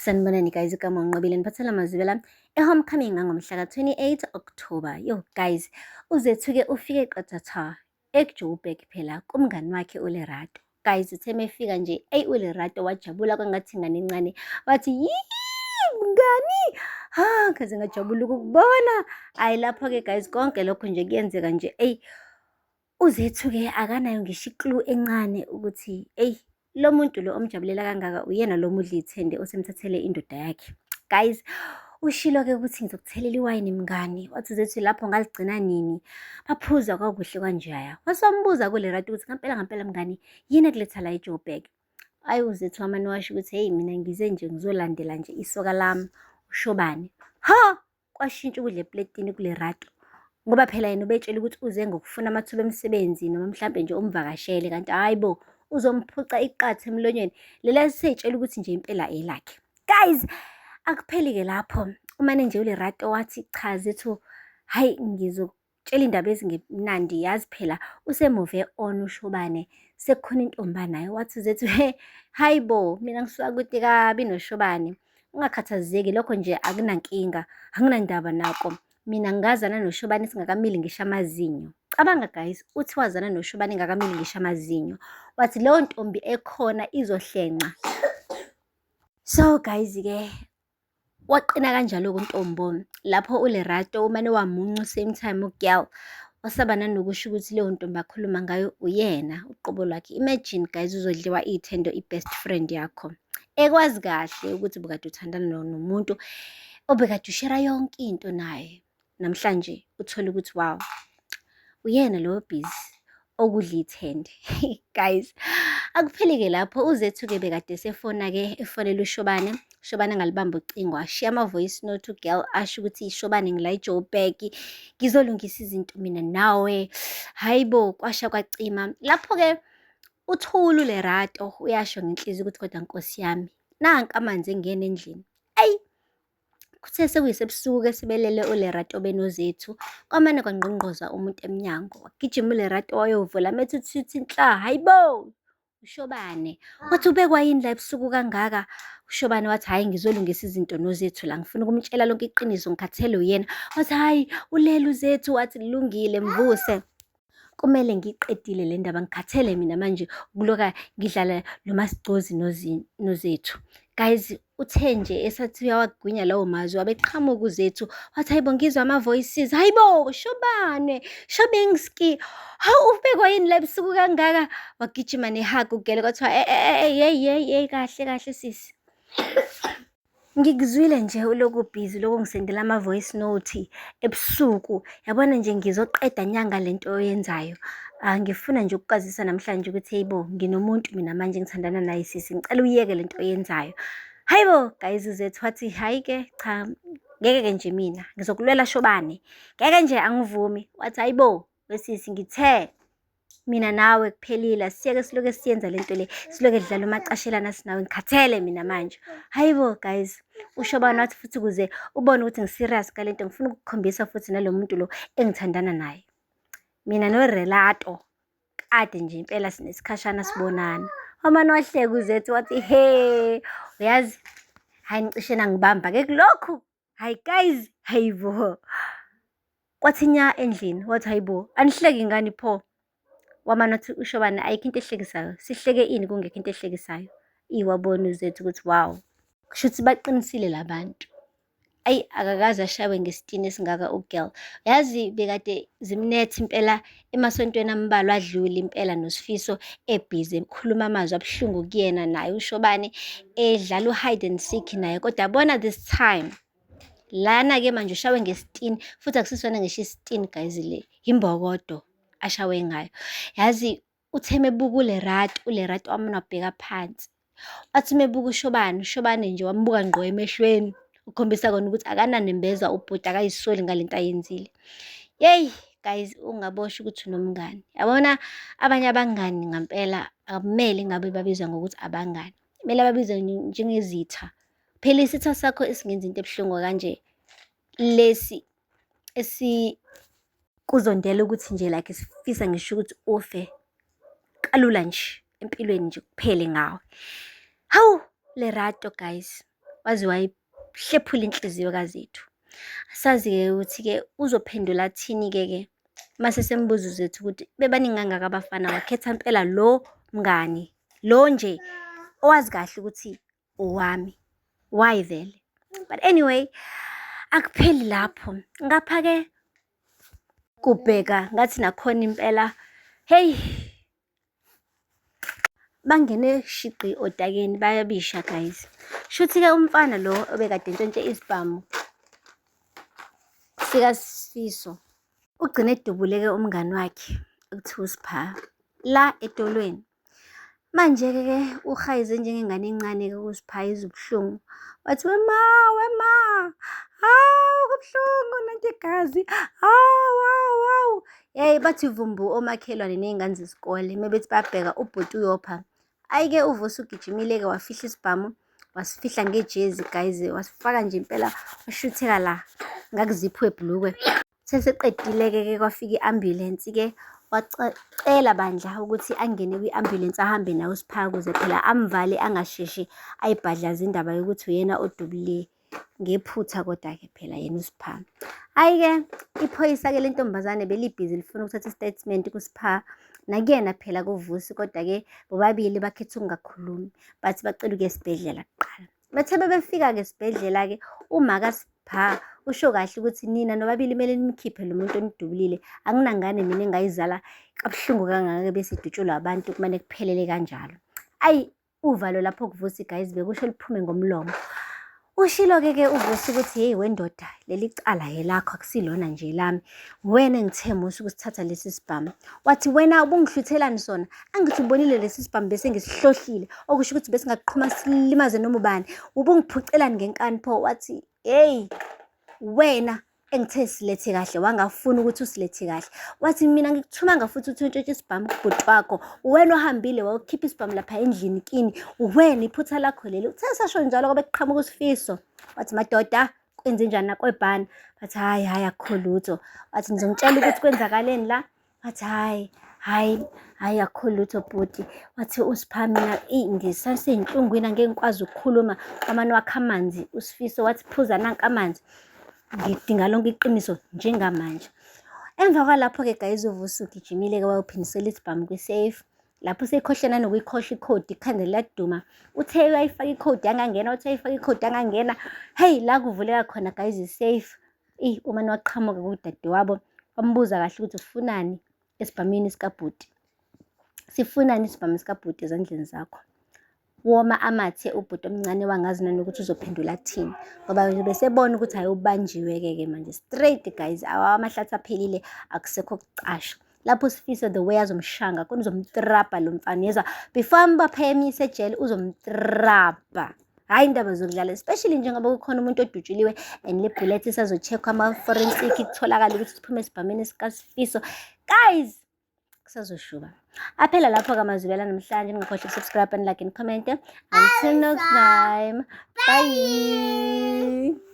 Sanibonani guys, igama uNqobile niphathela amazwibela e-homecoming ngangomhla ka-28 October. Yo guys, uZethu-ke ufike qathatha eJoburg phela kumngani wakhe uLerato. Guys, uthe mefika nje, eyi uLerato wajabula kwangathi ingane encane. Wathi, yii mngani, ha ngaze ngajabula ukukubona. Ayi lapho-ke guys, konke lokho nje kuyenzeka nje, eyi uZethu-ke akanayo ngisho i-clue encane ukuthi eyi lo muntu lo omjabulela kangaka uyena lo mudla ithende osemthathele indoda yakhe. Guys, ushilo-ke ukuthi ngizokuthelela iwayini mngani. Wathi uZethu lapho ngaligcina nini? Baphuza kwakuhle kwanjaya. Wasembuza kuLerato ukuthi ngampela ngampela mngani yini ekuletha la eJoburg? Ayi uZethu wamane washo ukuthi hey mina ngize nje ngizolandela nje isoka lami uShobane. Ha! Kwashintsha ukudla epletini kuLerato ngoba phela yena ubetshela ukuthi uze ngokufuna amathuba emisebenzi noma mhlampe nje umvakashele, kanti hhayi bo, uzomphuca iqatha emlonyeni lela seyitshela ukuthi nje impela elakhe. Guys, akupheli-ke lapho, umane nje uLerato wathi cha Zethu, hhayi ngizokutshela indaba ezingemnandi, yazi phela usemuve on uShobane, sekukhona intombi anayo. Wathi uZethu he, hhayi bo, mina ngisuka kude kabi noShobane. Ungakhathazeki lokho nje akunankinga, anginandaba nako. Mina ngazana noShobane singakamili ngisho amazinyo. Cabanga guys, uthi wazana noShobane engakamili ngisho amazinyo. Wathi leyo ntombi ekhona izohlenca. So guys-ke waqina kanjalo-ke uNtombo. Lapho uLerato umane wamuncu same time ugirl. Wasaba nanokusho ukuthi leyo ntombi akhuluma ngayo uyena uqobo lwakhe. Imagine guys, uzodliwa ithendo i-best friend yakho. Ekwazi kahle ukuthi ubukade uthandana nomuntu obekade ushera yonke into naye. Namhlanje uthole ukuthi wow, uyena lo busy okudla ithende. Guys, akupheli-ke lapho, uZethu-ke bekade esefona-ke efonela uShobane. uShobane angalibamba ucingo, ashiye ama-voice note ugirl asho ukuthi Shobane ngila eJoburg, ngizolungisa izinto mina nawe. Hhayi bo, kwasha kwacima. Lapho-ke uthulu Lerato uyasho ngenhliziyo ukuthi kodwa nkosi yami, nanka amanzi engena endlini. Eyi, kuthe sekuyisebusuku esibelele uLerato benoZethu, kwamane kwangqongqoza umuntu emnyango. Wagijima uLerato wayovula, methi uthi nhla, hhayi bo, uShobane. Wathi ubekwa yini la ebusuku kangaka? UShobane wathi hhayi ngizolungisa izinto noZethu la, ngifuna ukumtshela lonke iqiniso, ngikhathele uyena. Wathi hhayi ulele uZethu, wathi kulungile mvuse. Kumele ngiyiqedile le ndaba, ngikhathele mina manje ukuloka ngidlala lo masigcozi noZethu. Guys, uthe nje esathi uyawagwinya lawo mazwi, wabeqhamuka uZethu, wathi hayibo ngizwa ama-voices, hayibo Shobane, Shobingski, hawu ubekwa yini la ebusuku kangaka? Wagijima ne-hug ugele, kwathiwa hey hey hey kahle kahle sisi. Ngikuzwile nje ulokhu ubhizi ulokhu ungisendela ama-voice note ebusuku. Yabona nje ngizoqeda nyanga lento oyenzayo. Ngifuna nje ukukwazisa namhlanje ukuthi hey bo, nginomuntu mina manje engithandana naye sisi, ngicela uyeke lento oyenzayo. Hayi bo, guys uZethu wathi hhayi-ke cha, ngeke-ke nje mina ngizokulwela Shobane, ngeke nje angivumi. Wathi hayi bo, wesisi ngithe mina nawe kuphelile, asiyeke siloke siyenza lento le, siloke dlala umacashelana sinawe, ngikhathele mina manje. Hayi bo guys, uShobane wathi futhi ukuze ubone ukuthi ngi-serious ngale nto, ngifuna ukukukhombisa futhi nalo muntu lo engithandana naye. Mina noRelato kade nje impela sinesikhashana sibonana. Wamane wahleka uZethu wathi he, uyazi hhayi nicishe nangibamba-ke kulokhu. Hayi guys, hayi bo. Kwathi nya endlini, wathi hayi bo, anihleki ngani pho? Wamane wathi uShobane ayikho into ehlekisayo, sihleke ini kungekho into ehlekisayo. Iwabona uZethu ukuthi wow, kusho ukuthi baqinisile la bantu. Ayi akakaze ashawe ngesitini esingaka ugirl. Yazi bekade zimnetha impela emasontweni ambalwa adlule impela noSifiso ebhizi ekhuluma amazwi abuhlungu kuyena naye uShobane edlala u-hide and seek naye, kodwa yabona this time lana-ke manje ushawe ngesitini, futhi akusisona ngisho isitini guys, le imbokodo ashawe ngayo. Yazi uthe mebuka uLerato, uLerato wamane wabheka phansi. Wathi mebuka uShobane, uShobane nje wambuka ngqo emehlweni, ukukhombisa kona ukuthi akananembeza ubhuti, akayisoli ngalento ayenzile. Yeyi guys, ungaboshwa ukuthi unomngani. Yabona abanye abangani ngampela akumele ngabe babizwa ngokuthi abangani, kumele babizwe njengezitha. Phela isitha sakho esingenza into ebuhlungu kanje, lesi esikuzondela ukuthi nje like sifisa ngisho ukuthi ufe kalula nje empilweni nje kuphele ngawe. Hawu Lerato guys, Waze wayihlephula inhliziyo kaZethu. Asazi-ke ukuthi-ke uzophendula athini-ke ke mase sembuza uZethu ukuthi bebaningi kangaka abafana wakhetha mpela lo mngani, lo nje owazi kahle ukuthi owami, why vele? But anyway, akupheli lapho. Ngapha-ke kubheka ngathi nakhona impela, hheyi. Bangene shiqi odakeni bayabisha guys. Shuthi-ke umfana lo obekade entshontshe isibhamu sikaSifiso ugcine edubuleke umngani wakhe okuthiwa uSpha la edolweni. Manje-ke ke uhayize njengengane encane-ke uSpha izwa ubuhlungu. Wathi wema wema, hawu kubuhlungu nanti igazi, hawu hawu hawu. Hey bathi vumbu omakhelwane ney'ngane zesikole mebethi babheka ubhuti uyopha. Ayi-ke uVusi ugijimile-ke wafihla isibhamu wasifihla ngejezi guys, wasifaka nje impela washutheka la ngakuziphu webhulukwe. Seseqedile-ke ke kwafika i-ambulensi-ke wacela bandla ukuthi angene kwi-ambulensi ahambe naye uSpha ukuze phela amvale angasheshi ayibhadlaze indaba yokuthi uyena odubule ngephutha kodwa-ke phela yena uSpha. Hhayi-ke iphoyisa-ke le ntombazane belibhizi lifuna ukuthatha isitatimende kuSpha nakuyena phela kuVusi kodwa-ke bobabili bakhetha ukungakhulumi bathi bacela ukuya esibhedlela kuqala. Bathe bebefika-ke esibhedlela-ke uma kaSpha usho kahle ukuthi nina nobabili kumele nimkhiphe lo muntu onidubulile. Anginangane mina engayizala kabuhlungu kangaka bese idutshulwa abantu kumane kuphelele kanjalo. Ayi uvalo lapho kuVusi guys bekusho liphume ngomlomo. Ushilo-ke ke uVusi ukuthi yeyi wendoda leli cala elakho akusilona nje lami. Wena engithe musa ukusithatha lesi sibhamu. Wathi wena ubungihluthelani sona? Angithi ubonile lesi sibhamu bese ngisihlohlile okusho ukuthi besingaqhuma silimaze noma ubani. Ubungiphucelani ngenkani pho? Wathi hey wena engithe silethe kahle wangafuna ukuthi usilethe kahle. Wathi mina ngikuthumanga futhi uthi untshontshe isibhamu kubhuti wakho. Wena ohambile wawukhipha isibhamu lapha endlini kini. Wena iphutha lakho leli. Uthe sasho njalo kwabe kuqhamuka uSifiso. Wathi madoda kwenze njani nakwebhana? Bathi hhayi hhayi akukho lutho. Wathi ngizongitshela ukuthi kwenzakaleni la. Wathi hhayi hhayi hhayi akukho lutho bhuti. Wathi uSpha mina eyi ngisasey'nhlungwini angeke ngikwazi ukukhuluma. Wamane wakha amanzi uSifiso wathi phuza nanka amanzi. Ngidinga lonke iqiniso njengamanje. Emva kwalapho-ke guys uVusi ugijimile-ke wayophindisela isibhamu kwi-safe. Lapho useyikhohlwe nanokuyikhohlwa ikhodi, ikhanda liyaduma. Uthe uyayifaka ikhodi yangangena, uthe uyayifaka ikhodi yangangena. Hheyi la kuvuleka khona guys i-safe. Eyi umane waqhamuka kudadewabo wambuza kahle ukuthi ufunani esibhamini sikabhuti. Sifunani isibhamu sikabhuti ezandleni zakho? Woma amathe ubhuti omncane wangazi nanokuthi uzophendula athini ngoba besebona ukuthi hhayi ubanjiwe-ke ke manje straight guys amahlathi aphelile akusekho kucasha. Lapho uSifiso the way azomshaya ngakhona uzomtrabha lo mfana yezwa before ambophe emyise ejele uzomtrabha. Hhayi indaba zokudlala especially njengoba kukhona umuntu odutshuliwe and le bullet isazo-check-wa ama-forensic kutholakale ukuthi siphume esibhameni sikaSifiso. Guys, kusazoshuba. Aphela lapho-ke amazwibela namhlanje ningakhohlwa ukusubscribe and like and comment. Until next time, bye.